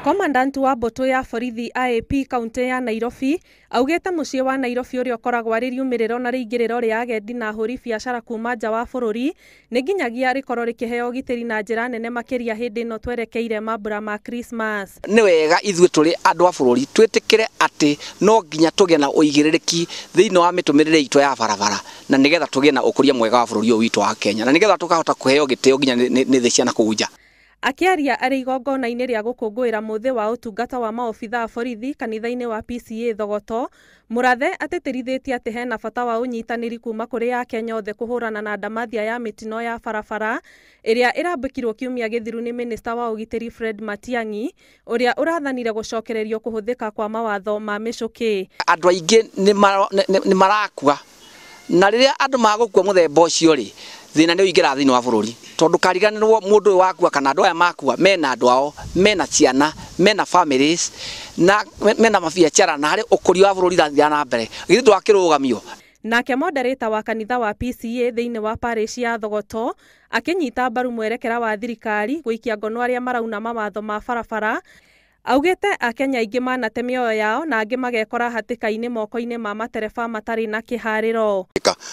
Commandant wa mbũtũ ya borithi IAP kaunti ya Nairobi augĩte mũciĩ wa Nairobi ũrĩa ũkoragwo arĩ riumĩrĩro na rĩingĩrĩro rĩa agendi na ahũri biacara kuma nja wa bũrũri nĩ nginyagia rĩkorwo rĩkĩheo ũgitĩri na njĩra nene makĩria hĩndĩ ĩno twerekeire mambura ma Christmas. Nĩ wega ithuĩ tũrĩ andũ a bũrũri twĩtĩkĩre atĩ no nginya tũgĩe na ũigĩrĩrĩki thĩinĩ wa mĩtũmĩrĩre itũ ya barabara, na nĩgetha tũgĩe na ũkũria mwega wa bũrũri ũyũ witũ wa Kenya, na nĩgetha tũkahota kũheo gĩtĩo nginya nĩ thĩ cia nakũu nja. Akĩaria arĩ igongona-inĩ rĩa gũkũngũĩra mũthĩ wa ũtungata wa maobitha a borithi kanitha-inĩ wa PCA Thogoto, Mũrathe atĩtĩrithĩtie atĩ hena bata wa ũnyitanĩri kuma kũrĩ Akenya othe kũhũrana na ndamathia ya mĩtino ya barabara ĩrĩa ĩrambĩkirwo kiumia gĩthiru nĩ minista wa ũgitĩri Fred Matiang'i, ũrĩa ũrathanire gũcokererio kũhũthĩka kwa mawatho ma mĩcũkĩ. Andũ aingĩ nĩ marakua, na rĩrĩa andũ magũkua mũthemba ũcio rĩ, thĩna nĩ ũingĩraga thĩinĩ wa bũrũri, tondũ kariganĩrwo mũndũ ũyũ wakua kana andũ aya makua mena andũ ao, mena ciana, mena families na mena mabiacara, na harĩ ũkũria wa bũrũri ũrathiĩ na mbere, githĩ ndwakĩrũgamio. Nake moderator wa kanitha wa PCA thĩinĩ wa parish ya Thogoto akĩnyita mbaru mwerekera wa thirikari gũikia ngono arĩa marauna mawatho ma barabara, augĩte Akenya aingĩ manate mĩoyo yao na angĩ magekora hatĩka-inĩ moko-inĩ ma matereba matarĩ na kĩharĩro.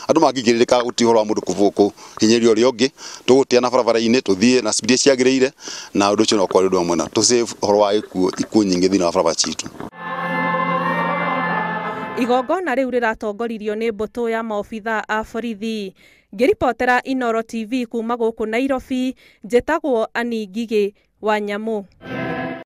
Andũ mangĩigĩrĩrĩka gũtirĩ ũhoro wa mũndũ kũhinyĩrĩria ũrĩa ũngĩ, tũgũtĩana barabara-inĩ tũthiĩ na speed ciagĩrĩire, na ũndũ ũcio no ũkorwo ũrĩ ũndũ wa mwena tũ save ũhoro wa ikuũ nyingĩ thĩinĩ wa barabara citũ. Igongona rĩu rĩratongoririo nĩ mbũtũ ya maobitha a borithi. Ngĩribotera Inooro TV kuma gũkũ Nairobi, njĩtagwo Annie Ngigĩ wa Nyamũ.